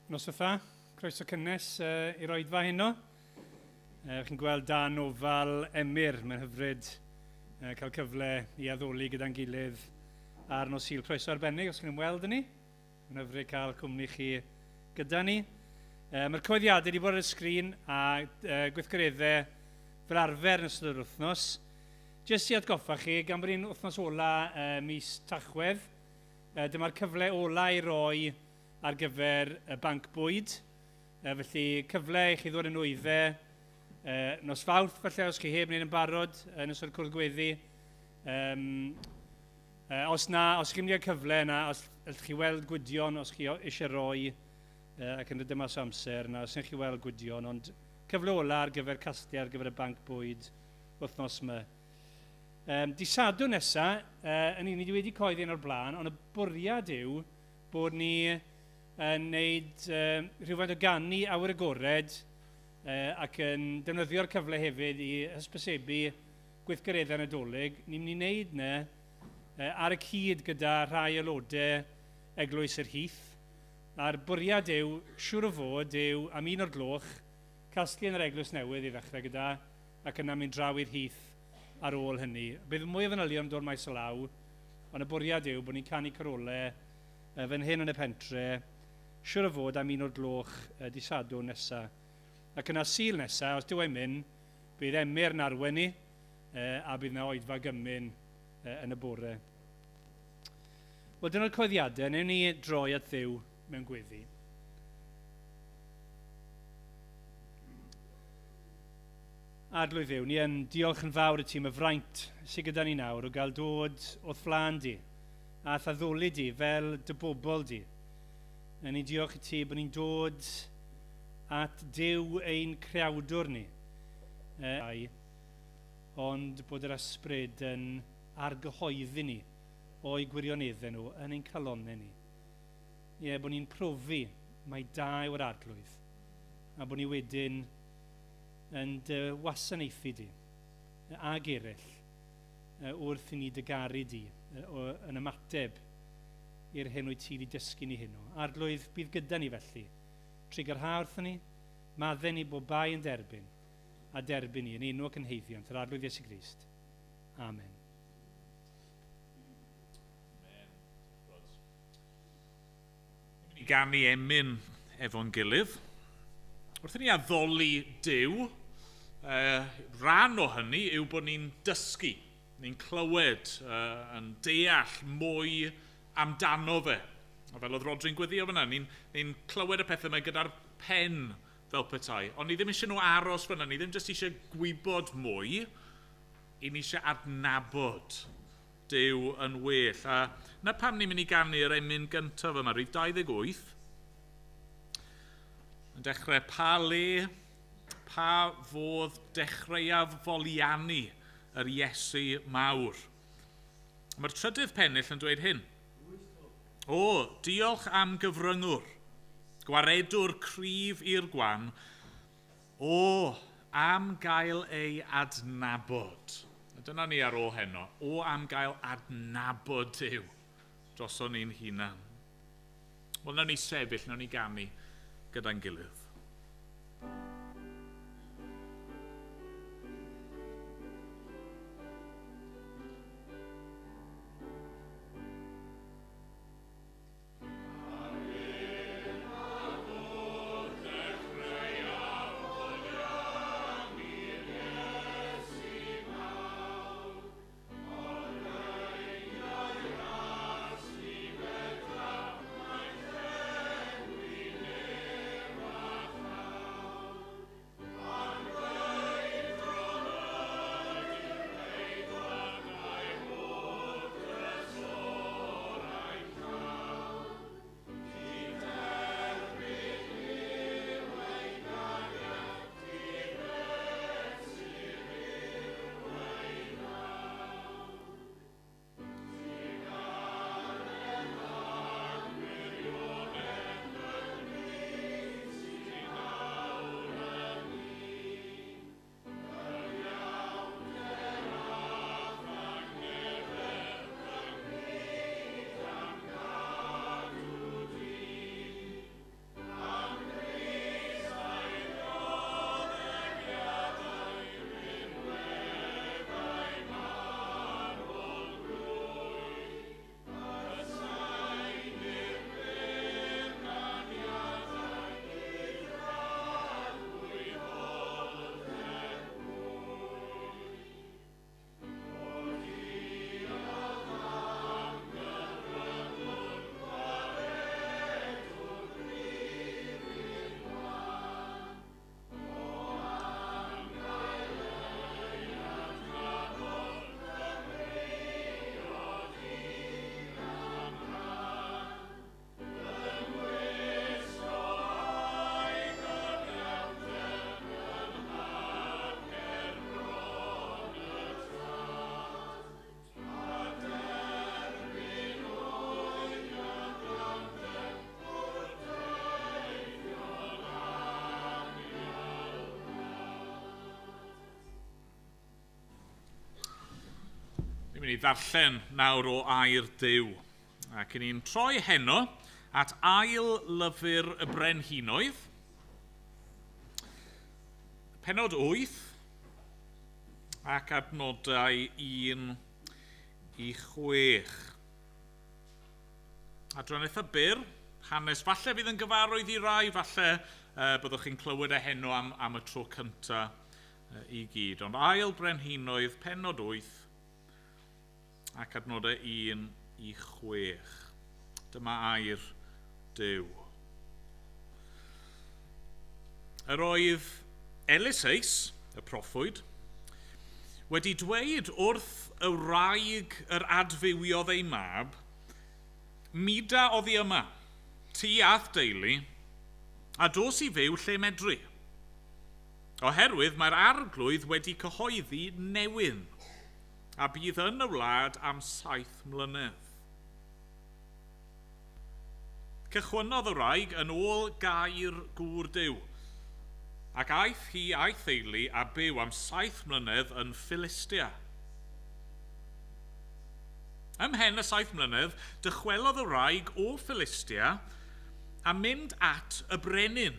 Noswaith dda, croeso cynnes i'r oedfa heno. Chi'n gweld dan ofal Emyr, mae'n hyfryd cael cyfle i addoli gyda'n gilydd ar nos Sul. Croeso arbennig os chi'n ymweld â ni. Mae'n hyfryd cael cwmni chi gyda ni. Mae'r cyhoeddiadau wedi bod ar y sgrin a gweithgareddau fel arfer yn ystod yr wythnos. Jyst i atgoffa chi, gan bod ni'n wythnos ola mis Tachwedd, dyma'r cyfle ola i roi ar gyfer y banc bwyd. Felly cyfle i chi ddod yn nwyddau nos Fawrth falle os chi heb wneud yn barod yn ystod cwrdd gweddi. Os na, os chi'n mynd i'r cyfle yna, os allwch chi weld Gwydion, os chi eisiau roi ac yn rydym mas o amser yna, os chi weld Gwydion, ond cyfle ola ar gyfer casglu ar gyfer y banc bwyd wythnos yma. Di Sadwrn nesa, yn ni wedi coeddi yn o'r blaen, ond y bwriad yw bod ni yn wneud rhywfaint o ganu awyr agored ac yn defnyddio'r cyfle hefyd i hysbysebu gweithgareddau Nadolig. Ni'n mynd i wneud yna ar y cyd gyda rhai aelodau Eglwys yr Heath. A'r bwriad yw, siŵr o fod, yw am 1:00 casglu yn yr Eglwys Newydd i ddechrau gyda ac yna mynd draw i'r Heath ar ôl hynny. Bydd mwy o fanylion yn dod maes o law, ond y bwriad yw bod ni'n canu carolau fan hyn yn y pentre, siŵr o fod am 1:00 di Sadwrn nesa. Ac yna Sul nesa, os dyw e'n mynd, bydd Emyr yn arwain ni, a bydd yna oedfa gymun yn y bore. Wel, dyna'r cyhoeddiadau, newn ni droi at Dduw mewn gweddi. Arglwydd Dduw, ni yn diolch yn fawr i ti am y fraint sydd gyda ni nawr o gael dod o'th flaen di a thaddoli di fel dy bobl di. A ni'n diolch i ti bod ni'n dod at Duw ein creawdwr ni, ond bod yr ysbryd yn argyhoeddi ni o'i gwirioneddau nhw yn ein calonnau ni. Ie, bod ni'n profi mai da yw'r Arglwydd, a bod ni wedyn yn dy wasanaethu di ag eraill wrth i ni dy garu di yn ymateb i'r hyn wyt ti wedi dysgu ni heno. Arglwydd, bydd gyda ni felly. Trugarha wrthon ni, maddau ni bob bai yn derbyn, a derbyn ni yn enw ac yn haeddiant yr Arglwydd Iesu Grist. Amen. Amen. Ni'n mynd i ganu emyn efo'n gilydd. Wrth i ni addoli Duw, rhan o hynny yw bod ni'n dysgu, ni'n clywed, yn deall mwy amdano fe. A fel oedd Rodri'n gweddio fyna, ni'n clywed y pethau yma gyda'r pen fel petai. Ond ni ddim eisiau nhw aros fyna, ni ddim jyst eisiau gwybod mwy, i ni eisiau adnabod Duw yn well. A na pam ni'n mynd i ganu'r emyn gyntaf yma, rhif 28, yn dechrau pa le, pa fodd dechreuaf foliannu yr Iesu mawr. Mae'r trydydd pennill yn dweud hyn. O, diolch am gyfryngwr, gwaredwr cryf i'r gwan, o, am gael ei adnabod. A dyna ni ar ôl heno. O, am gael adnabod Duw droson ni'n hunan. Wel, nawn ni sefyll, nawn ni ganu gyda'n gilydd. Ni'n mynd i ddarllen nawr o air Duw. Ac i ni'n troi heno at ail lyfr y Brenhinoedd. Pennod 8 ac adnodau 1 i 6. Adran eitha byr, hanes falle fydd yn gyfarwydd i rai, falle byddwch chi'n clywed e heno am y tro cyntaf i gyd. Ond ail Brenhinoedd, pennod 8, ac adnodau 1 i 6. Dyma air Duw. Yr oedd Eliseus, y proffwyd, wedi dweud wrth y wraig yr adfywiodd ei mab, "Muda oddi yma, ti a'th deulu, a dos i fyw lle medri. Oherwydd mae'r arglwydd wedi cyhoeddi newyn, a bydd yn y wlad am 7 mlynedd." Cychwynnodd y wraig yn ôl gair gŵr Duw, ac aeth hi a'i theulu a byw am 7 mlynedd yn Philistia. Ymhen y 7 mlynedd, dychwelodd y wraig o Philistia a mynd at y brenin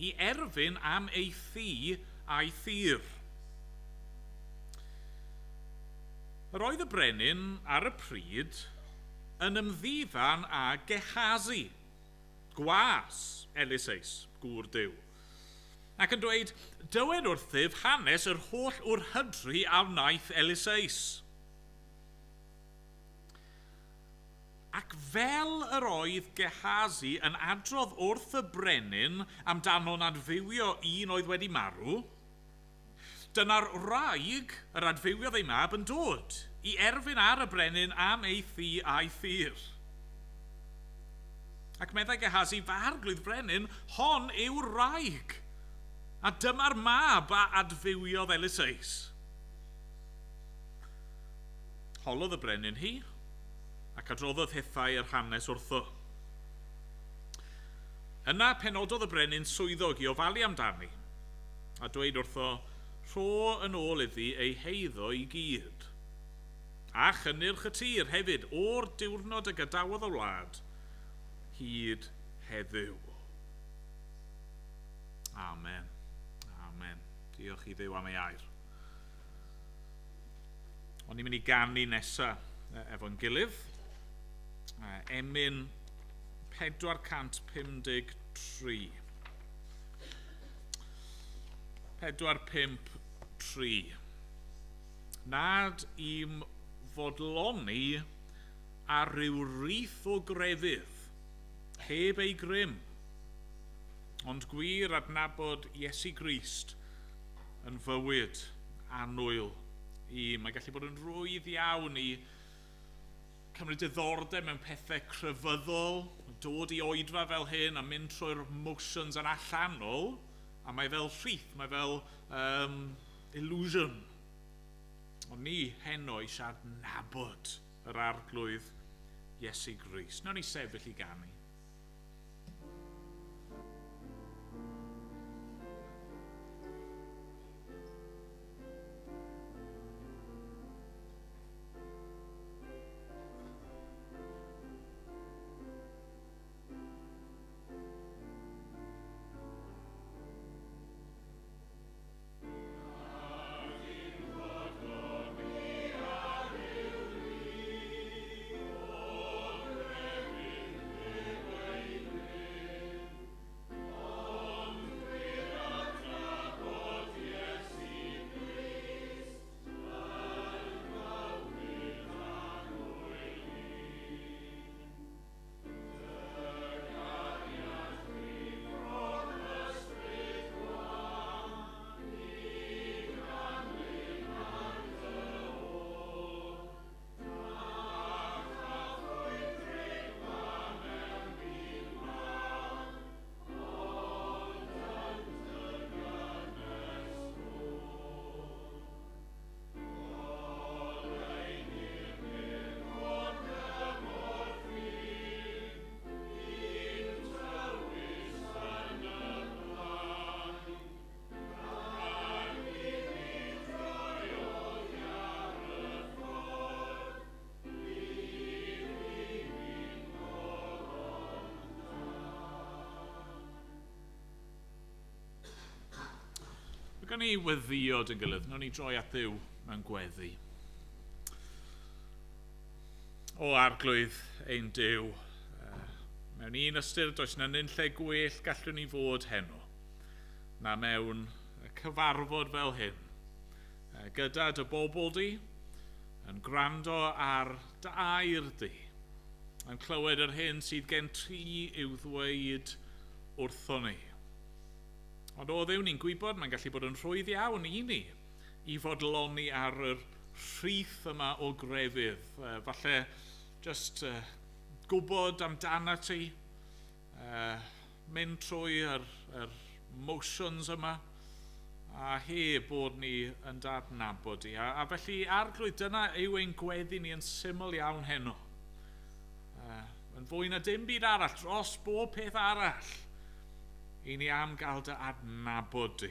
i erfyn am ei thŷ a'i thir. Yr oedd y brenin ar y pryd yn ymddiddan â Gehazi, gwas Eliseus, gŵr Duw, ac yn dweud, "Dywed wrthyf hanes yr holl wrhydri a wnaeth Eliseus." Ac fel yr oedd Gehazi yn adrodd wrth y brenin amdano'n adfywio un oedd wedi marw, dyna'r wraig yr adfywiodd ei mab yn dod i erfyn ar y brenin am ei thŷ a'i thir. Ac meddai Gehazi, "Fy arglwydd brenin, hon yw'r wraig, a dyma'r mab a adfywiodd Eliseus." Holodd y brenin hi, ac adroddodd hithau yr hanes wrtho. Yna penododd y brenin swyddog i ofalu amdani, a dweud wrtho, "Rho yn ôl iddi ei heiddo i gyd, a chynnyrch y tir hefyd o'r diwrnod y gadawodd y wlad hyd heddiw." Amen. Amen. Diolch i Dduw am ei air. Ond ni'n mynd i ganu nesaf efo'n gilydd. Emyn 453. 453. Nad i'm fodloni ar ryw rith o grefydd, heb ei grym, ond gwir adnabod Iesu Grist yn fywyd annwyl i. Mae'n gallu bod yn rwydd iawn i cymryd diddordeb mewn pethau crefyddol, dod i oedfa fel hyn a mynd trwy'r motions yn allanol, a mae fel rhith, mae fel illusion. Ond ni heno eisiau adnabod yr arglwydd Iesu Grist. Nawn ni sefyll i ganu. Mae gan ni weddïo yn gilydd, nawn ni droi at Dduw mewn gweddi. O Arglwydd ein Duw, mewn un ystyr does na lle gwell gallwn ni fod heno, na mewn cyfarfod fel hyn. Gyda dy bobl di, yn gwrando ar dy air di, yn clywed yr hyn sydd gen ti i'w ddweud wrthon ni. Ond o Dduw, ni'n gwybod mae'n gallu bod yn rhwydd iawn i ni i fodloni ar yr rhith yma o grefydd. Falle just gwybod amdana ti, mynd trwy yr motions yma, a heb bod ni yn dadnabod i. A felly, Arglwydd, dyna yw ein gweddi ni yn syml iawn heno. Yn fwy na dim byd arall, dros bob peth arall, i ni am gael dy adnabod di.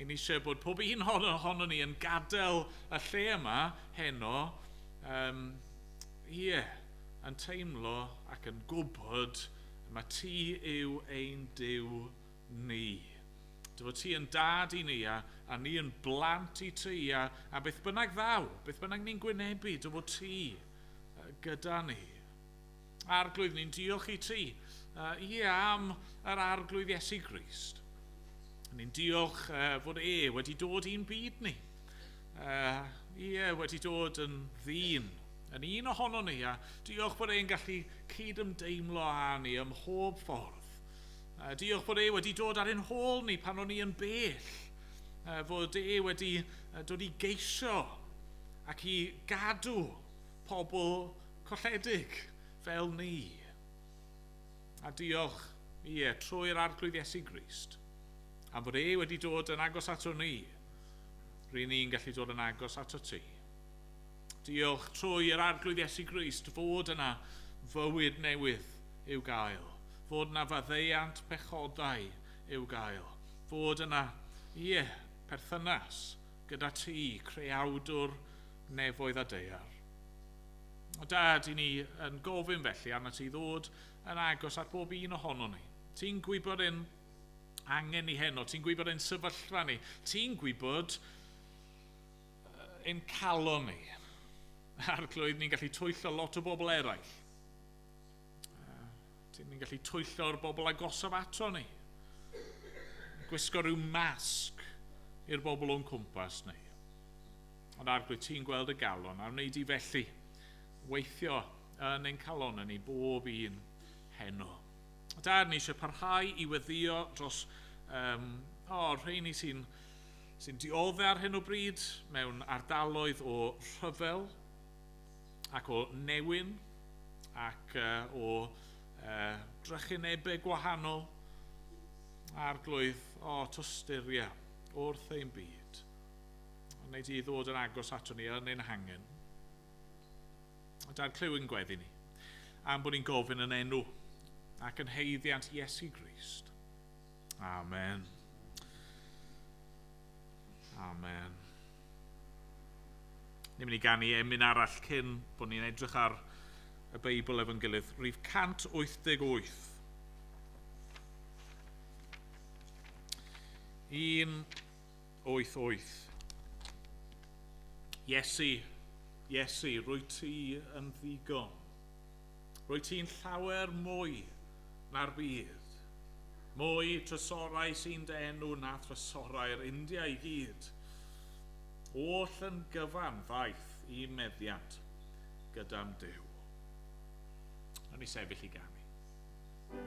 I ni eisiau bod pob un ohono ni yn gadael y lle yma heno, yn teimlo ac yn gwybod mae ti yw ein Duw ni. Dy fod ti yn dad i ni a ni yn blant i ti a beth bynnag ddaw, beth bynnag ni'n gwynebu, dy fod ti gyda ni. Arglwydd, ni'n diolch i ti am yr Arglwydd Iesu Grist. Ni'n diolch fod e wedi dod i'n byd ni. Wedi dod yn ddyn, yn un ohono ni, a diolch bod e'n gallu cydymdeimlo â ni ym mhob ffordd. Diolch bod e wedi dod ar ein hôl ni pan o'n ni yn bell. Fod e wedi dod i geisio ac i gadw pobl colledig fel ni. A diolch, trwy'r Arglwydd Iesu Grist, am fod e wedi dod yn agos ato ni, ry'n ni'n gallu dod yn agos ato ti. Diolch trwy yr Arglwydd Iesu Grist fod yna fywyd newydd i'w gael, fod yna faddeuant pechodau i'w gael, fod yna, perthynas gyda ti, creawdwr nefoedd a daear. O Dad, i ni yn gofyn felly arna ti ddod yn agos at bob un ohono ni. Ti'n gwybod ein angen ni heno, ti'n gwybod ein sefyllfa ni, ti'n gwybod ein calon ni. Arglwydd, ni'n gallu twyllo lot o bobl eraill. Ni'n gallu twyllo'r bobl agosaf ato ni. Gwisgo rhyw masg i'r bobl o'n cwmpas ni. Ond Arglwydd, ti'n gweld y galon, a wneud i felly weithio yn ein calon ni bob un heno. Dad, ni eisiau parhau i weddïo dros rheini sy'n dioddef ar hyn o bryd mewn ardaloedd o rhyfel ac o newyn ac o drychinebau gwahanol. Arglwydd, tosturia wrth ein byd. Wneud i ddod yn agos ato ni yn ein hangen. Dad, clyw ein gweddi ni, am bod ni'n gofyn yn enw ac yn haeddiant Iesu Grist. Amen. Amen. Ni'n mynd i ganu emyn arall cyn bod ni'n edrych ar y Beibl efo'n gilydd. Rhif 188. 188. Iesu, Iesu, rwy ti yn ddigon. Rwy ti'n llawer mwy na'r byd. Mwy trysorau sy'n dy enw na trysorau'r India i gyd. Oll yn gyfan ddaeth i meddiant gyda'm Duw. Nawn ni sefyll i ganu. Mwy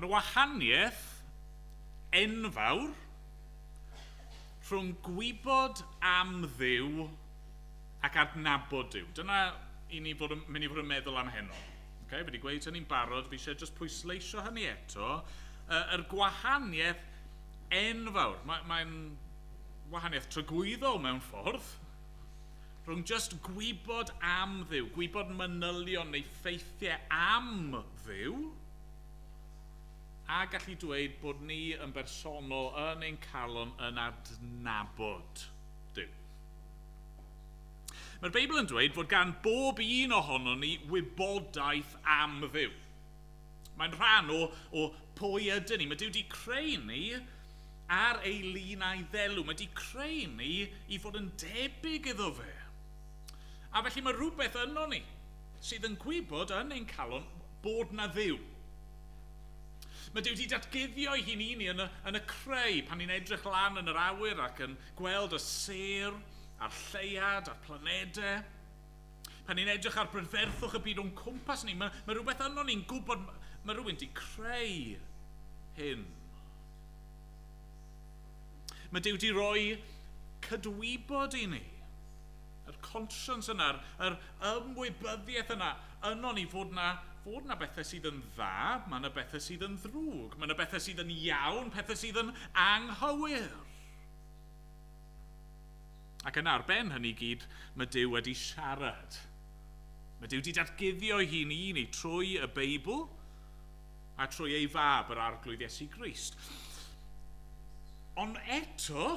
Mae yna wahaniaeth enfawr rhwng gwybod am Dduw ac adnabod Duw. Dyna i ni fod yn, mynd i fod yn meddwl am heno. Okay, fi wedi gweud hynny'n barod, fi eisiau jyst pwysleisio hynny eto. Yr gwahaniaeth enfawr, mae'n wahaniaeth tragwyddol mewn ffordd, rhwng jyst gwybod am Dduw, gwybod manylion neu ffeithiau am Dduw, a gallu dweud bod ni yn bersonol yn ein calon yn adnabod Duw. Mae'r Beibl yn dweud fod gan bob un ohonon ni wybodaeth am Dduw. Mae'n rhan o pwy ydyn ni. Mae Duw wedi creu ni ar ei lun a'i ddelw. Mae wedi creu ni i fod yn debyg iddo fe. A felly mae rhywbeth yno ni sydd yn gwybod yn ein calon bod na Dduw. Mae Duw wedi datguddio ei hun i ni yn y creu, pan ni'n edrych lan yn yr awyr ac yn gweld y sêr, a'r lleuad, a'r planedau. Pan ni'n edrych ar brydferthwch y byd o'n cwmpas ni, mae rhywbeth yno ni'n gwybod, mae rhywun wedi creu hyn. Mae Duw wedi rhoi cydwybod i ni. Yr conscience yna, yr ymwybyddiaeth yna, yno ni fod na bethau sydd yn dda, mae yna bethau sydd yn ddrwg, mae yna bethau sydd yn iawn, pethau sydd yn anghywir. Ac yna ar ben hynny gyd, mae Duw wedi siarad. Mae Duw wedi datguddio ei hun i ni trwy y Beibl a trwy ei fab, yr Arglwydd Iesu Grist. Ond eto,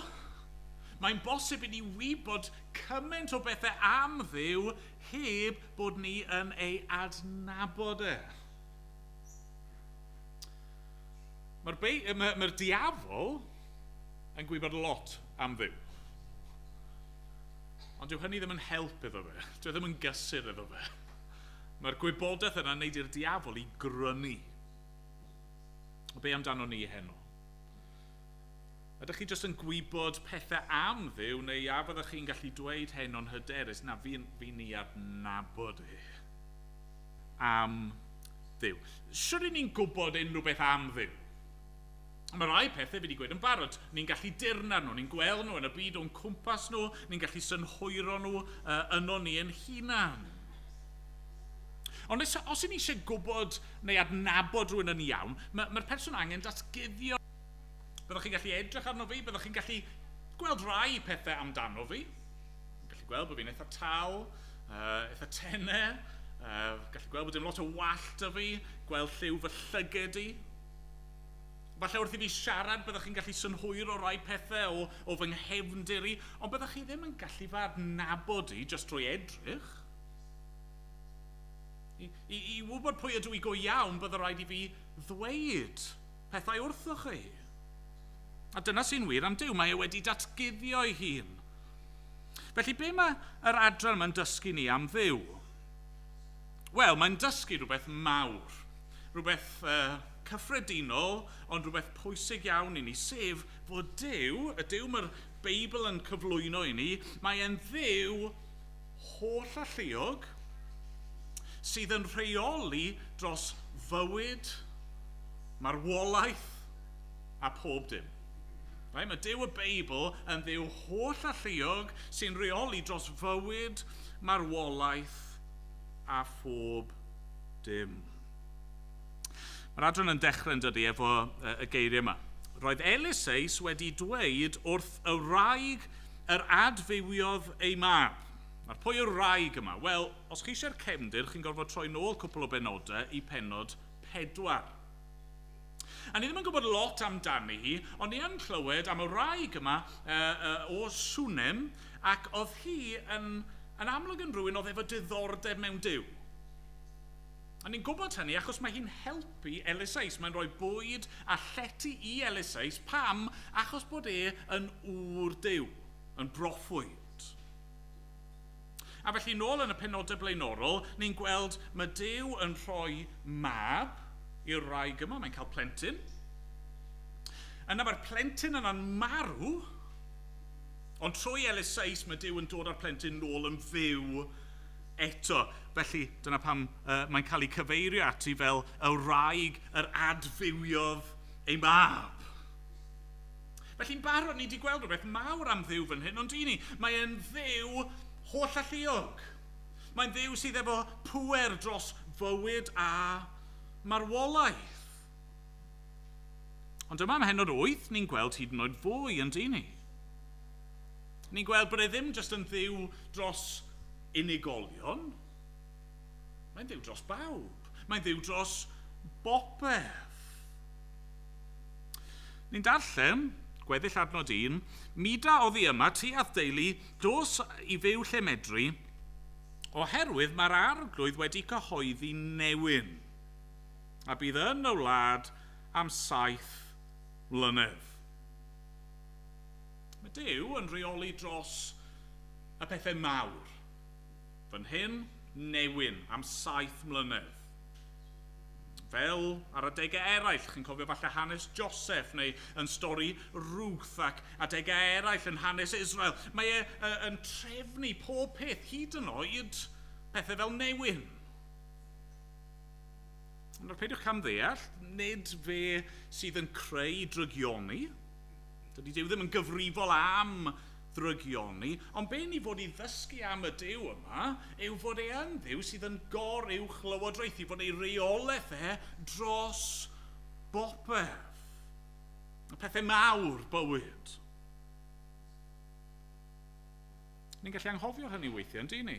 mae'n bosib i ni wybod cymaint o bethau am Dduw heb bod ni yn ei adnabod e. Mae'r diafol yn gwybod lot am Dduw. Ond dyw hynny ddim yn help iddo fe. Dyw e ddim yn gysur iddo fe. Mae'r gwybodaeth yna'n neud i'r diafol i grynu. O be amdano ni heno? Ydych chi jyst yn gwybod pethau am Dduw, neu a fyddwch chi'n gallu dweud heno'n hyderus, na, fi ni adnabod e am Dduw. Shwd 'y ni'n gwybod unrhyw beth am Dduw? Mae rai pethau fi wedi gweud yn barod. Ni'n gallu dirnad nhw, ni'n gweld nhw yn y byd o'n cwmpas nhw, ni'n gallu synhwyro nhw yno ni yn hunan. Ond os 'y ni eisiau gwybod neu adnabod rhywun yn iawn, mae'r person angen datguddio. Byddwch chi'n gallu edrych arno fi, byddwch chi'n gallu gweld rai pethau amdano fi. Gallu gweld bod fi'n eitha tal, eitha tene, gallu gweld bod dim lot o wallt 'da fi, gweld lliw fy llyged i. Falle wrth i fi siarad byddwch chi'n gallu synhwyro rai pethau o fy nghefndir i, ond byddwch chi ddim yn gallu fy adnabod i jyst drwy edrych. I wybod pwy ydw i go iawn, bydde rhaid i fi ddweud pethau wrthoch chi. A dyna sy'n wir am Duw, mae e wedi datguddio ei hun. Felly, be mae yr adran yma'n dysgu ni am Dduw? Wel, mae'n dysgu rhywbeth mawr, rhywbeth cyffredinol, ond rhywbeth pwysig iawn i ni, sef fod Duw, y Duw mae'r Beibl yn cyflwyno i ni, mae e'n Dduw holl alluog sydd yn rheoli dros fywyd, marwolaeth a pob dim. Right? Mae Duw y Beibl yn Dduw holl alluog sy'n rheoli dros fywyd, marwolaeth a phob dim. Mae'r adran yn dechrau yn dydi efo y geiriau yma. Roedd Eliseus wedi dweud wrth y wraig yr adfywiodd ei mab. Nawr, pwy yw'r wraig yma? Wel, os chi eisiau'r cefndir, chi'n gorfod troi nôl cwpl o benodau i pennod 4. A ni ddim yn gwybod lot amdani hi, ond ni yn clywed am y wraig yma o Swnem, ac oedd hi yn amlwg yn rhywun oedd efo diddordeb mewn Duw. A ni'n gwybod hynny achos mae hi'n helpu Eliseus. Mae'n rhoi bwyd a llety i Eliseus. Pam? Achos bod e yn ŵr Duw, yn broffwyd. A felly nôl yn y penodau blaenorol, ni'n gweld mae Duw yn rhoi mab i'r wraig yma, mae'n cael plentyn. Yna mae'r plentyn yna'n marw, ond trwy Eliseus mae Duw yn dod â'r plentyn nôl yn fyw eto. Felly, dyna pam mae'n cael ei cyfeirio ati fel y wraig yr adfywiodd ei mab. Felly'n barod, ni wedi gweld rhywbeth mawr am Dduw fan hyn, ond i ni, mae e'n Dduw holl alluog. Mae'n Dduw sydd efo pŵer dros fywyd a marwolaeth. Ond yma ym mhennod 8, ni'n gweld hyd yn oed fwy, yn dyn ni. Ni'n gweld bod e ddim jyst yn Dduw dros unigolion. Mae'n Dduw dros bawb. Mae'n Dduw dros bopeth. Ni'n darllen, gweddill adnod 1, "Muda oddi yma, ti a'th deulu, dos i fyw lle medri, oherwydd mae'r Arglwydd wedi cyhoeddi newyn, a bydd yn y wlad am 7 mlynedd." Mae Duw yn rheoli dros y pethau mawr. Fan hyn, newyn am 7 mlynedd. Fel ar adegau eraill, chi'n cofio falle hanes Joseph neu yn stori Ruth ac adegau eraill yn hanes Israel. Mae e yn trefnu pob peth, hyd yn oed pethau fel newyn. Ond peidiwch camddeall, nid fe sydd yn creu drygioni. Dydy Duw ddim yn gyfrifol am ddrygioni, ond be ni fod i ddysgu am y Duw yma yw fod e yn Dduw sydd yn goruwch lywodraethu, fod ei reolaeth e dros bopeth. Y pethau mawr bywyd. Ni'n gallu anghofio hynny weithiau, yn dyn ni?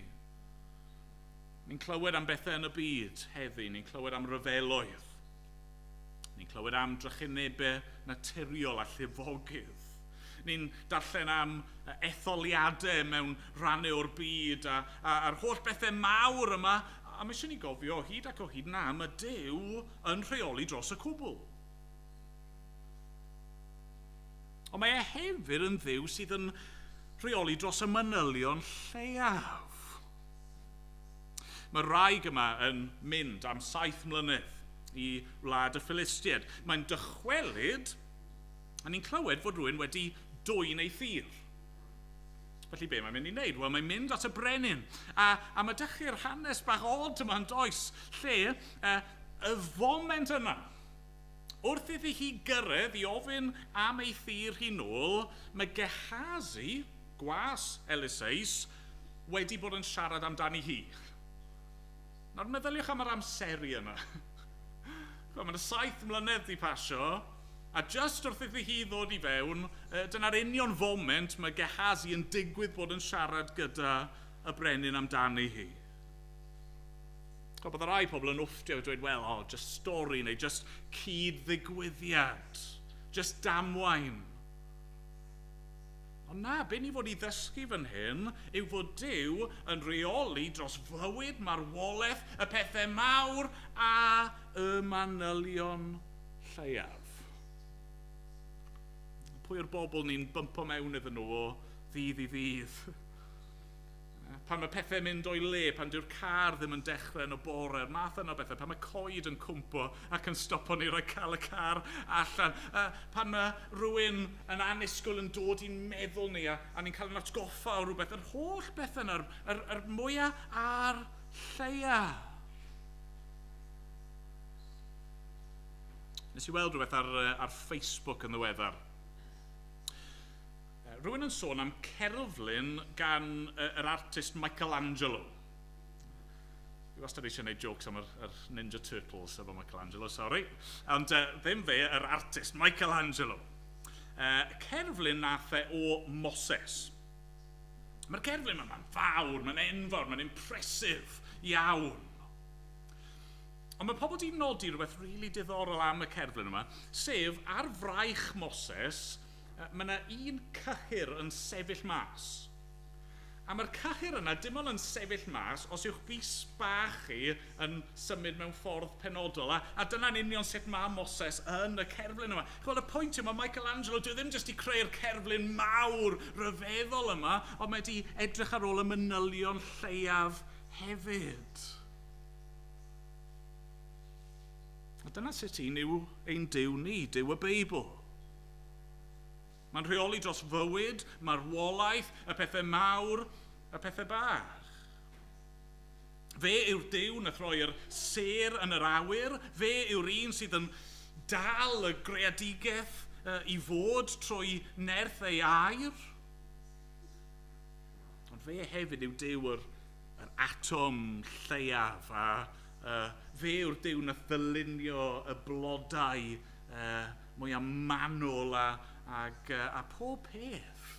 Ni'n clywed am bethau yn y byd heddi, ni'n clywed am ryfeloedd. Ni'n clywed am drychinebau naturiol a llifogydd. Ni'n darllen am etholiadau mewn rhannau o'r byd a'r holl bethau mawr yma. A mae eisiau ni gofio o hyd ac o hyd na, mae Duw yn rheoli dros y cwbl. Ond mae e hefyd yn Dduw sydd yn rheoli dros y manylion lleiaf. Mae'r wraig yma yn mynd am 7 mlynedd i wlad y Philistiaid. Mae'n dychwelyd, a ni'n clywed fod rhywun wedi dwyn ei thir. Felly be mae'n mynd i wneud? Wel, mae'n mynd at y brenin. A mae dechrau'r hanes bach od yma yn does, lle y foment yna, wrth iddi hi gyrraedd i ofyn am ei thir hi nôl, mae Gehazi, gwas Eliseus, wedi bod yn siarad amdani hi. Nawr meddyliwch am yr amseru yna. Mae yna 7 mlynedd di pasio, a just wrth iddi hi ddod i fewn, dyna'r union foment mae Gehazi yn digwydd bod yn siarad gyda y brenin amdani hi. Bydd rai pobl yn wfftio a dweud, wel, oh, just stori neu just cyd-ddigwyddiad, just damwain. Ond na, be ni fod i ddysgu fan hyn yw fod Duw yn rheoli dros fywyd, marwolaeth, y pethau mawr a y manylion lleiaf. Pwy yw'r bobl ni'n bympo mewn iddyn nhw o ddydd i ddydd? Pan mae pethau'n mynd o'i le, pan dyw'r car ddim yn dechrau yn y bore, yr math yna o bethau, pan mae coed yn cwmpo ac yn stopo ni rhag cael y car allan, pan mae rhywun yn annisgwyl yn dod i'n meddwl ni a ni'n cael yn atgoffa o rhywbeth, yr holl bethau yna, yr mwyaf a'r lleia. Nes i weld rhywbeth ar Facebook yn ddiweddar. Rhywun yn sôn am cerflun gan yr artist Michelangelo. Fi wastad eisiau gwneud jokes am yr Ninja Turtles efo Michelangelo, sorry. Ond ddim fe, yr artist Michelangelo. Cerflun nath e o Moses. Mae'r cerflun yma'n fawr, mae'n enfawr, mae'n impressive iawn. Ond mae pobl wedi nodi rhywbeth really diddorol am y cerflun yma, sef ar fraich Moses, mae yna un cyhyr yn sefyll mas. A mae'r cyhyr yna dim ond yn sefyll mas os yw'ch bys bach chi yn symud mewn ffordd penodol. A dyna'n union sut mae Moses yn y cerflun yma. Chwel, y pwynt yw, mae Michelangelo, dyw e ddim jyst i creu'r cerflun mawr rhyfeddol yma, ond mae wedi edrych ar ôl y manylion lleiaf hefyd. A dyna sut un yw ein Duw ni, Duw y Beibl. Mae'n rheoli dros fywyd, marwolaeth, y pethau mawr, y pethau bach. Fe yw'r Duw nath roi'r sêr yn yr awyr. Fe yw'r un sydd yn dal y greadigaeth i fod trwy nerth ei air. Ond fe hefyd yw Duw yr atom lleiaf, a fe yw'r Duw nath ddylunio y blodau mwyaf manwl a pob peth.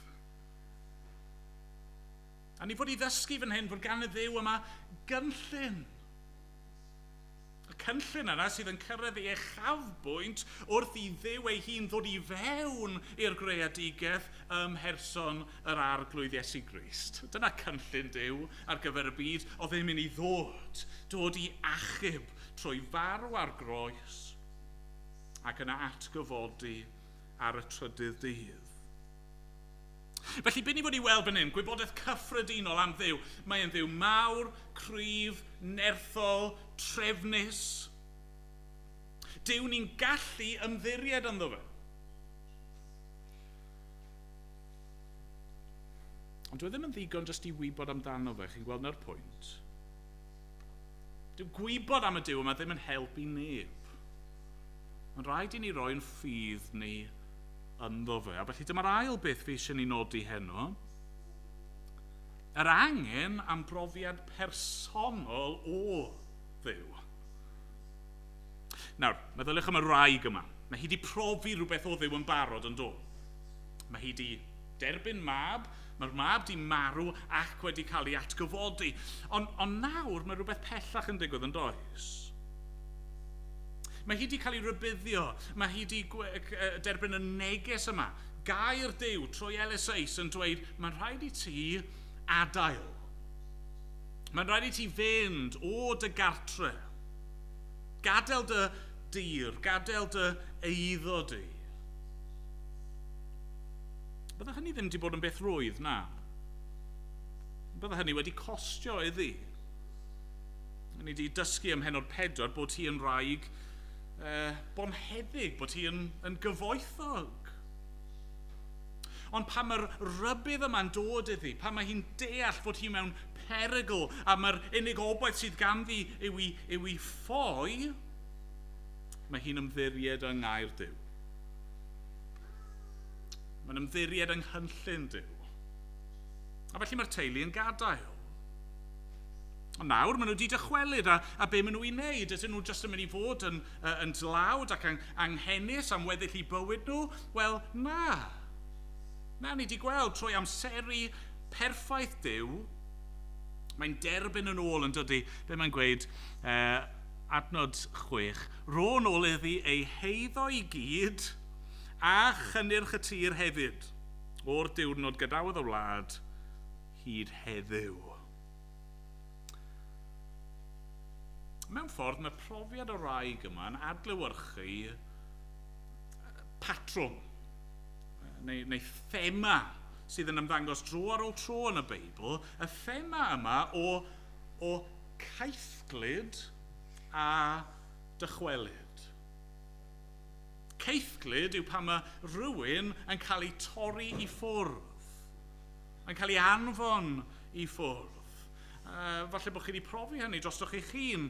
A ni fod i ddysgu fan hyn fod gan y Dduw yma gynllun. Y cynllun yna sydd yn cyrraedd ei uchafbwynt wrth i Dduw ei hun ddod i fewn i'r greadigaeth ym mherson yr Arglwydd Iesu Grist. Dyna cynllun Duw ar gyfer y byd, oedd e'n mynd i ddod i achub trwy farw ar groes ac yna atgyfodi ar y trydydd dydd. Felly, beth ni fod i weld fan hyn, gwybodaeth cyffredinol am Dduw. Mae'n Dduw mawr, cryf, nerthol, trefnus. Duw ni'n gallu ymddiried ynddo fe. Ond dwi ddim yn ddigon jyst i wybod amdano fe, chi'n gweld na'r pwynt. Dyw gwybod am y Duw yma ddim yn helpu neb. Mae'n rhaid i ni roi'n ffydd ni ynddo fe. A felly dyma'r ail beth fi eisiau ni nodi heno. Yr angen am brofiad personol o Dduw. Nawr, meddyliwch am y wraig yma. Mae hi wedi profi rhywbeth o Dduw yn barod yn do. Mae hi wedi derbyn mab, mae'r mab wedi marw ac wedi cael ei atgyfodi. Ond nawr mae rhywbeth pellach yn digwydd yn does. Mae hi wedi cael ei rybuddio, mae hi wedi derbyn y neges yma. Gair Duw trwy Eliseus yn dweud, mae'n rhaid i ti adael. Mae'n rhaid i ti fynd o dy gartre. Gadael dy dir, gadael dy eiddo di. Bydde hynny ddim wedi bod yn beth rwydd, na. Bydde hynny wedi costio iddi. Ni wedi dysgu ym mhennod 4 bod hi yn wraig bonheddig, bod hi yn gyfoethog. Ond pan mae'r rybudd yma'n dod iddi, pan mae hi'n deall fod hi mewn perygl a mae'r unig obaith sydd ganddi yw i ffoi, mae hi'n ymddiried yng ngair Duw. Mae'n ymddiried yng nghynllun Duw. A felly mae'r teulu yn gadael. Ond nawr, maen nhw wedi dychwelyd, a be maen nhw i wneud? Ydyn nhw jyst yn mynd i fod yn dlawd ac anghenus am weddill eu bywyd nhw? Wel, na. Na, ni wedi gweld trwy amseru perffaith Duw, mae'n derbyn yn ôl yn dydy. Be mae'n gweud, adnod 6, rho nôl iddi ei heiddo i gyd a chynnyrch y tir hefyd, o'r diwrnod gadawodd y wlad hyd heddiw. Mewn ffordd, mae profiad o wraig yma yn adlewyrchu patrwm neu thema sydd yn ymddangos dro ar ôl tro yn y Beibl, y thema yma o caethglyd a dychwelyd. Caethglyd yw pan mae rhywun yn cael ei torri i ffwrdd, yn cael ei anfon i ffwrdd. Falle bod chi wedi profi hynny drostoch chi'ch hun.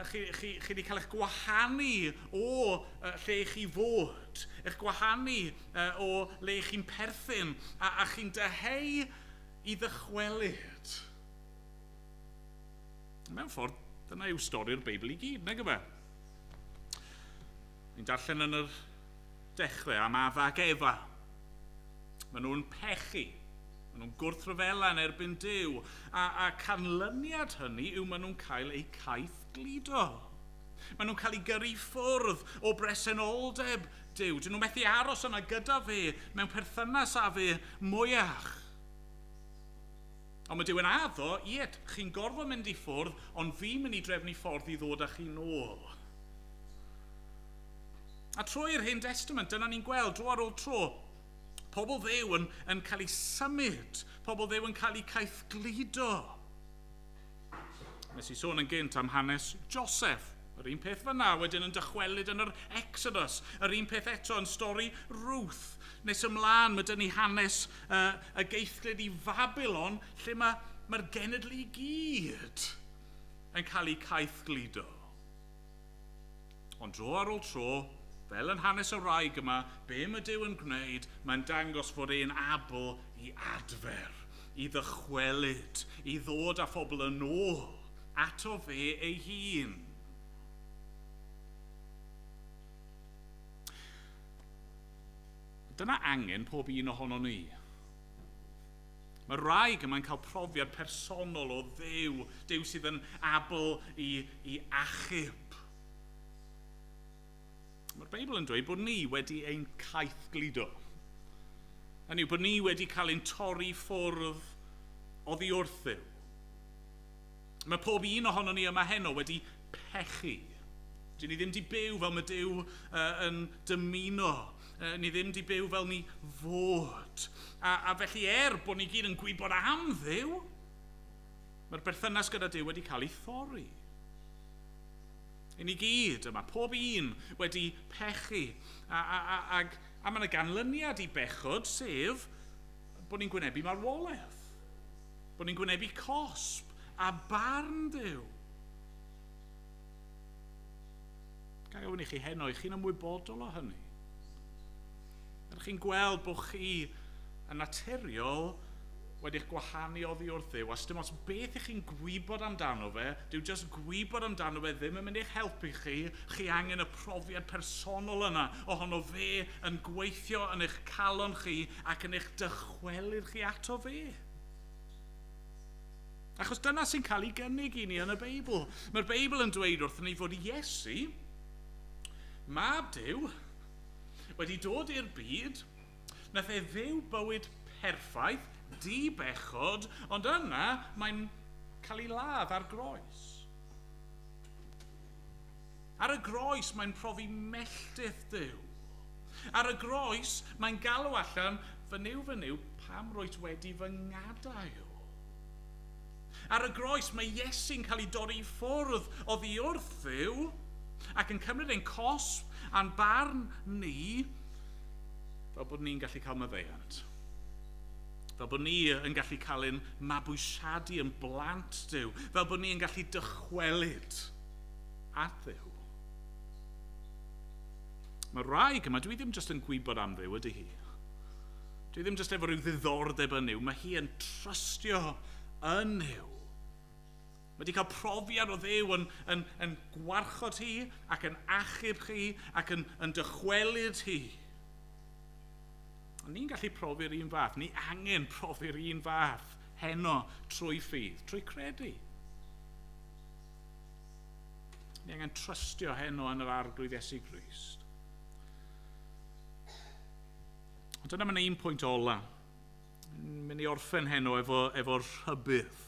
Chi wedi cael eich gwahanu o lle chi fod, eich gwahanu o le chi'n perthyn, a chi'n dyheu i ddychwelyd. Mewn ffordd, dyna yw stori'r Beibl i gyd, nag yw e? Ni'n darllen yn yr dechrau am Adda ac Efa. Maen nhw'n pechu. Maen nhw'n gwrthryfela yn erbyn Duw. A canlyniad hynny yw maen nhw'n cael eu caethgludo. Maen nhw'n cael eu gyrru ffwrdd o bresenoldeb Duw. Dyn nhw'n methu aros yna gyda fe mewn perthynas â fe mwyach. Ond mae Duw yn addo, ie, chi'n gorfod mynd i ffwrdd, ond fi'n mynd i drefnu ffordd i ddod â chi nôl. A trwy'r Hen Testament, dyna ni'n gweld dro ar ôl tro, pobl Dduw yn cael eu symud, pobl Dduw yn cael eu caethgludo. Nes i sôn yn gynt am hanes Joseph. Yr un peth fyna, wedyn yn dychwelyd yn yr Exodus. Yr un peth eto yn stori Ruth. Nes ymlaen, mae dyn ni hanes y geithglyd i Babylon, lle mae'r genedl i gyd yn cael eu caethgludo. Ond dro ar ôl tro, fel yn hanes y wraig yma, be mae Duw yn gwneud, mae'n dangos fod e'n abl i adfer, i ddychwelyd, i ddod â phobl yn ôl ato fe ei hun. Dyna angen pob un ohono ni. Mae wraig yma'n cael profiad personol o Dduw, Duw sydd yn abl i achub. Mae'r Beibl yn dweud bod ni wedi ein caethgludo. Hynny yw bod ni wedi cael ein torri ffwrdd oddi wrth Dduw. Mae pob un ohono ni yma heno wedi pechu. Dyn ni ddim wedi byw fel mae Duw yn dymuno. Ni ddim wedi byw fel ni fod. A felly bod ni gyd yn gwybod am Dduw, mae'r berthynas gyda Duw wedi cael ei thorri. I ni gyd yma, pob un wedi pechu. A mae yna ganlyniad i bechod, sef bod ni'n gwynebu marwolaeth. Bod ni'n gwynebu cosb a barn Duw. Ga i ofyn i chi heno, i chi'n ymwybodol o hynny? Ydych chi'n gweld bod chi yn naturiol wedi'ch gwahanu oddi wrth Dduw, a dim ots beth ych chi'n gwybod amdano fe, dyw jyst gwybod amdano fe ddim yn mynd i'ch helpu chi, chi angen y profiad personol yna ohono fe yn gweithio yn eich calon chi ac yn eich dychwelyd chi ato fe. Achos dyna sy'n cael ei gynnig i ni yn y Beibl. Mae'r Beibl yn dweud wrthon ni fod Iesu, mab Duw, wedi dod i'r byd, nath e fyw bywyd perffaith, di-bechod, ond yna mae'n cael ei ladd ar groes. Ar y groes mae'n profi melltith Duw. Ar y groes mae'n galw allan, fy Nuw, pam rwyt wedi fy ngadael? Ar y groes mae Iesu'n cael ei dorri i ffwrdd oddi wrth Dduw ac yn cymryd ein cosb a'n barn ni fel bod ni'n gallu cael maddeuant. Fel bod ni yn gallu cael ein mabwysiadu yn blant Duw. Fel bod ni yn gallu dychwelyd at Dduw. Mae wraig yma, dwi ddim jyst yn gwybod am Dduw, ydy hi. Dwi ddim jyst efo rhyw ddiddordeb yn Nuw. Mae hi yn trystio yn Nuw. Mae wedi cael profiad o Dduw yn gwarchod hi ac yn achub hi ac yn dychwelyd hi. Ond ni'n gallu profi'r un fath. Ni angen profi'r un fath heno trwy ffydd, trwy credu. Ni angen trystio heno yn yr Arglwydd Iesu Grist. Ond dyna mae'n un pwynt ola. Mynd i orffen heno efo rhybudd.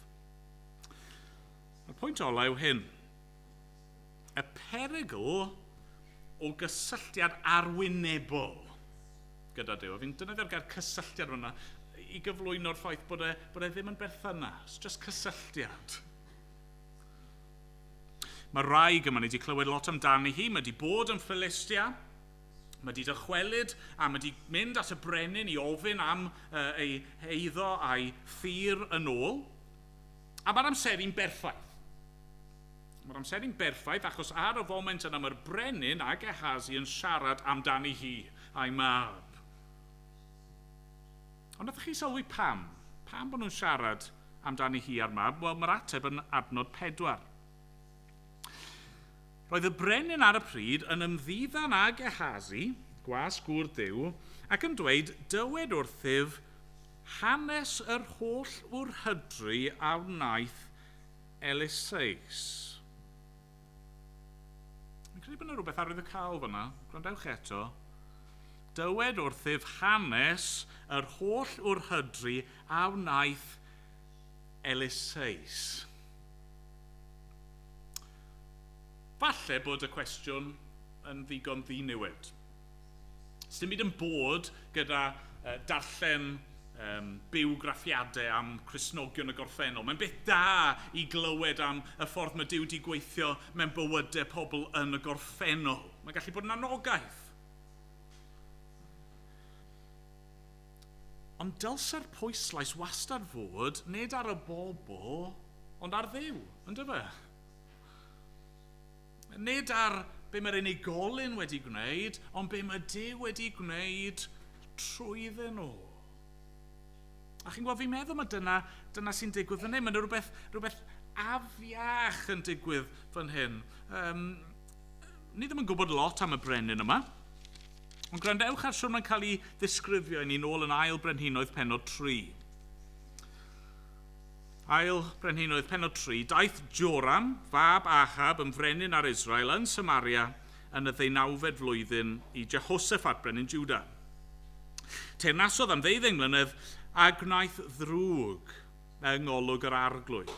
Y pwynt ola yw hyn. Y perygl o gysylltiad arwynebol gyda Duw. Fi'n defnyddio'r gair cysylltiad fyna i gyflwyno'r ffaith bod e ddim yn berthynas, just cysylltiad. Mae wraig yma, ni wedi clywed lot amdani hi, mae wedi bod yn Philistia, mae wedi dychwelyd a mae wedi mynd at y brenin i ofyn am ei eiddo a'i thir yn ôl. A mae'r amseru'n berffaith. Mae'r amseru'n berffaith achos ar y foment yna mae'r brenin a Gehazi yn siarad amdani hi a'i mab. Ond nath chi sylwi pam? Pam bod nhw'n siarad amdani hi a'r mab? Wel, mae'r ateb yn adnod 4. Roedd y brenin ar y pryd yn ymddiddan â Gehazi, gwas gŵr Duw, ac yn dweud, dywed wrthyf hanes yr holl wrhydri a wnaeth Eliseus. Fi'n credu bod yna rhywbeth arwyddocaol fyna. Gwrandewch eto. Dywed wrthyf hanes yr holl wrhydri a wnaeth Eliseus. Falle bod y cwestiwn yn ddigon ddiniwed. Sdim byd yn bod gyda darllen bywgraffiadau am Cristnogion y gorffennol. Mae'n beth da i glywed am y ffordd mae Duw wedi gweithio mewn bywydau pobl yn y gorffennol. Mae'n gallu bod yn anogaeth. Ond dylse'r pwyslais wastad fod nid ar y bobl, ond ar Dduw, yndyfe? Nid ar be mae'r unigolyn wedi gwneud, ond be mae Duw wedi gwneud trwyddyn nhw. A chi'n gweld, fi'n meddwl mae dyna sy'n digwydd fan hyn. Mae rhywbeth afiach yn digwydd fan hyn. Ni ddim yn gwybod lot am y brenin yma. Ond gwrandewch ar siwr mae'n cael ei ddisgrifio i ni nôl yn Ail Brenhinoedd pennod 3. Ail Brenhinoedd pennod 3, daeth Joram, fab Ahab, yn frenin ar Israel yn Samaria yn y 19fed flwyddyn i Jehoshaphat brenin Juda. Teyrnasodd am 12 mlynedd a gwnaeth ddrwg yng ngolwg yr arglwydd.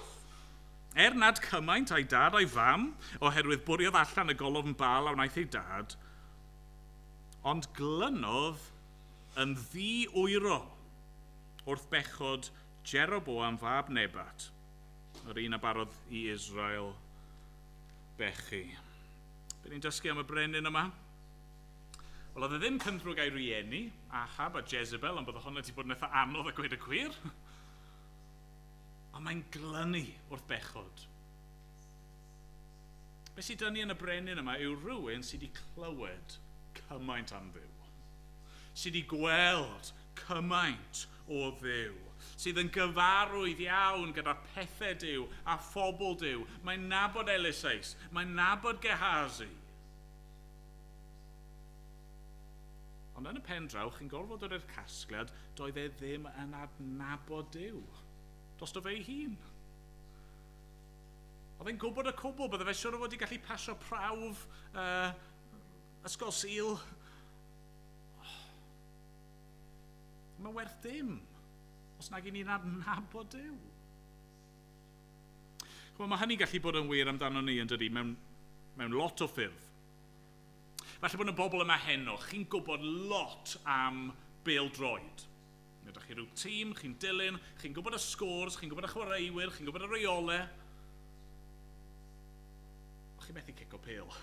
Er nad cymaint a'i dad a'i fam, oherwydd bwriodd allan y golofn Baal a wnaeth ei dad, ond glynodd yn ddi-wyro wrth bechod Jeroboam fab Nebat, yr un a barodd i Israel bechu. Be ni'n dysgu am y brenin yma? Wel, oedd e ddim cynddrwg a'i rieni, Ahab a Jezebel, ond bydd hwnna wedi bod yn eitha anodd a gweud y gwir. Ond mae'n glynu wrth bechod. Be sydd dynnu yn y brenin yma yw rhywun sydd wedi clywed cymaint am Dduw. Sydd wedi gweld cymaint o Dduw. Sydd yn gyfarwydd iawn gyda pethau Duw a phobl Duw. Mae'n nabod Eliseus, mae'n nabod Gehazi. Ond yn y pen draw, chi'n gorfod dod i'r casgliad, doedd e ddim yn adnabod Duw. Drosto fe ei hun. Oedd e'n gwybod y cwbl, bydde fe siŵr o fod wedi gallu pasio prawf ysgol Sul. Mae werth dim os nag i ni'n adnabod Duw. Chymod, mae hynny'n gallu bod yn wir amdano ni yn dydi, mewn lot o ffyrdd. Falle bod y bobl yma heno, chi'n gwybod lot am bêl-droed. Ydych chi rhyw tîm, chi'n dilyn, chi'n gwybod y scores, chi'n gwybod y chwaraewyr, chi'n gwybod y reolau. Ond chi'n methu cico pêl.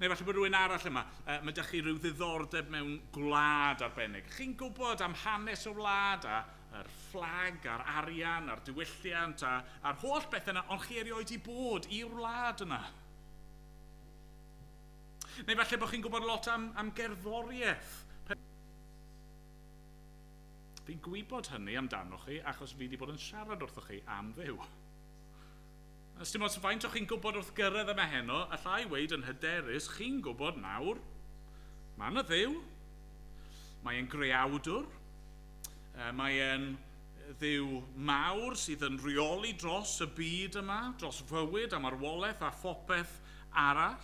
Neu falle bod rhywun arall yma, mae ydych chi rhyw ddiddordeb mewn gwlad arbennig. Chi'n gwybod am hanes y wlad a yr fflag a'r arian a'r diwylliant a'r holl beth yna, ond chi erioed i bod i'r wlad yna. Neu falle bod chi'n gwybod lot am gerddoriaeth. Fi'n gwybod hynny amdanoch chi achos fi wedi bod yn siarad wrthoch chi am Dduw. Os dim ots faint o'ch chi'n gwybod wrth gyrraedd yma heno, allai weud yn hyderus, chi'n gwybod nawr, mae yna Dduw, mae e'n greawdwr, mae e'n Dduw mawr sydd yn rheoli dros y byd yma, dros fywyd a marwolaeth a phopeth arall.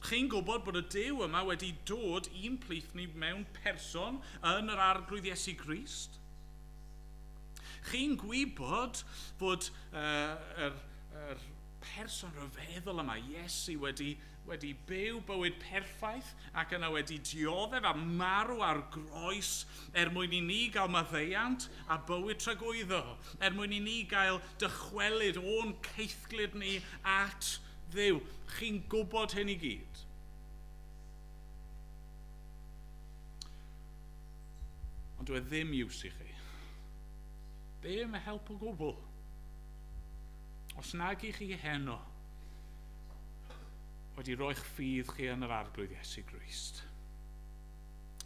Chi'n gwybod bod y Duw yma wedi dod i'n plith ni mewn person yn yr Arglwydd Iesu Grist? Chi'n gwybod bod yr person rhyfeddol yma, Iesu, wedi byw bywyd perffaith ac yna wedi dioddef a marw ar groes er mwyn i ni gael maddeuant a bywyd tragwyddo, er mwyn i ni gael dychwelyd o'n caethglud ni at Dduw. Chi'n gwybod hyn i gyd. Ond dyw e ddim iws i chi. Ddim help o gwbl. Os nag i chi heno wedi roi'ch ffydd chi yn yr Arglwydd Iesu Grist.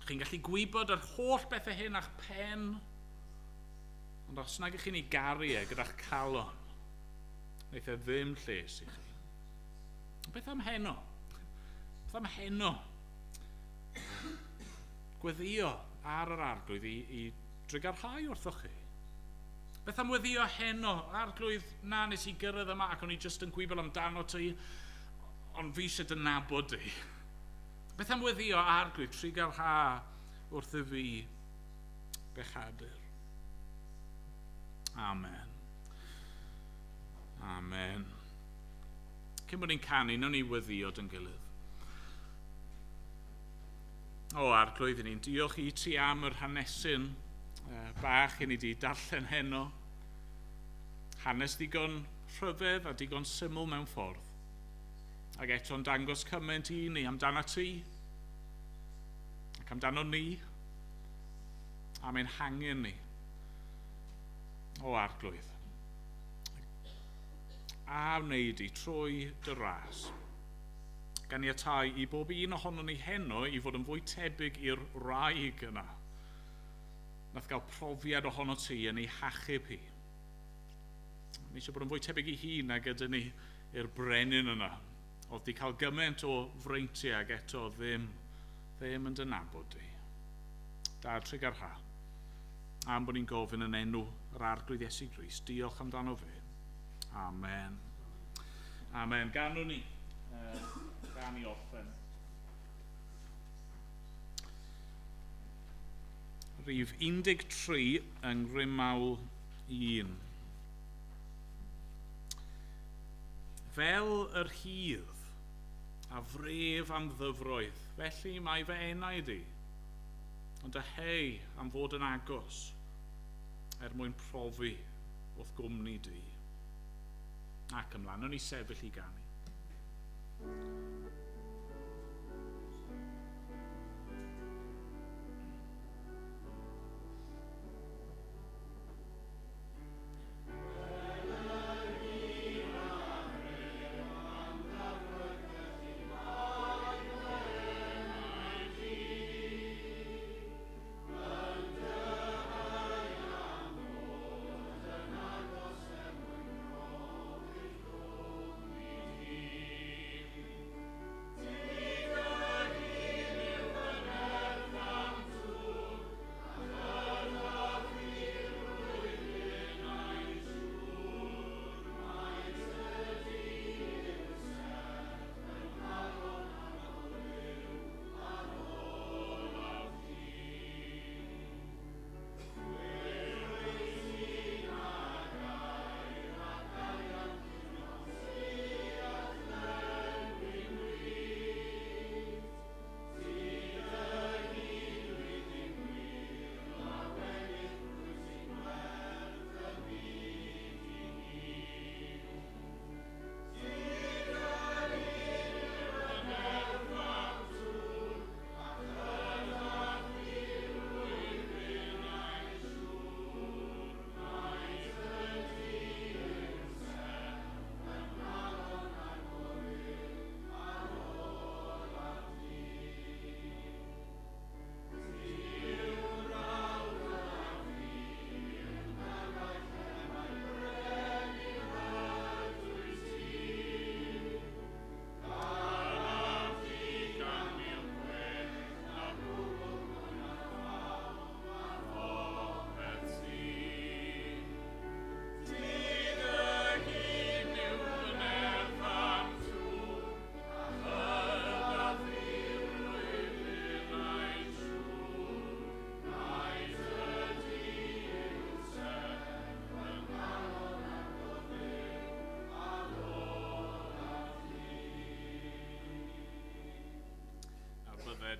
Chi'n gallu gwybod yr holl bethau hyn a'ch pen, ond os nag i chi'n ei garu e gyda'ch calon, wneith e ddim lles i chi. Beth am heno? Beth am heno? Gweddio ar yr Arglwydd i drugarhau wrthoch chi. Beth am weddio heno? Arglwydd, na, nes i gyrraedd yma ac o'n i jyst yn gwybod amdano ti, ond fi eisiau dy nabod di. Beth am weddio, Arglwydd, trugarha wrtho fi bechadur. Amen. Amen. Cyn bod ni'n canu, nawn ni weddio dy'n gilydd. O, Arglwydd, ni'n diolch i ti am yr hanesyn bach i ni wedi darllen heno. Hanes digon rhyfedd a digon syml mewn ffordd. Ac eto'n dangos cymaint i ni amdano ti, ac amdano ni, am ein hangen ni. O, Arglwydd. a wneud i trwy dy ras. Ganiatáu i bob un ohonon ni heno i fod yn fwy tebyg i'r wraig yna. Nath gael profiad ohono ti yn ei hachub hi. Ni eisiau bod yn fwy tebyg i hi nag ydyn ni i'r brenin yna. Oedd di cael gymaint o freintiau ag eto ddim yn dy nabod di. Dad trugarha, am bod ni'n gofyn yn enw yr Arglwydd Iesu Grist. Diolch amdano fe. Amen. Amen. Ganwn ni. Gan i orffen. Rhif 13 yng Ngrymawl 1. Fel yr hydd a fref am ddyfroedd, felly mae fy enaid i, ond y hei am fod yn agos er mwyn profi wrth gwmni di. Ac ymlaen, o'n i sefyll i ganu.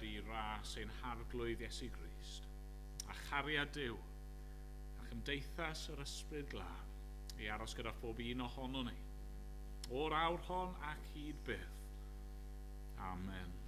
I ras ein Harglwydd Iesu Grist, a chariad Duw, a chymdeithas yr Ysbryd Glân, i aros gyda phob un ohonon ni, o'r awr hon ac hyd byth. Amen.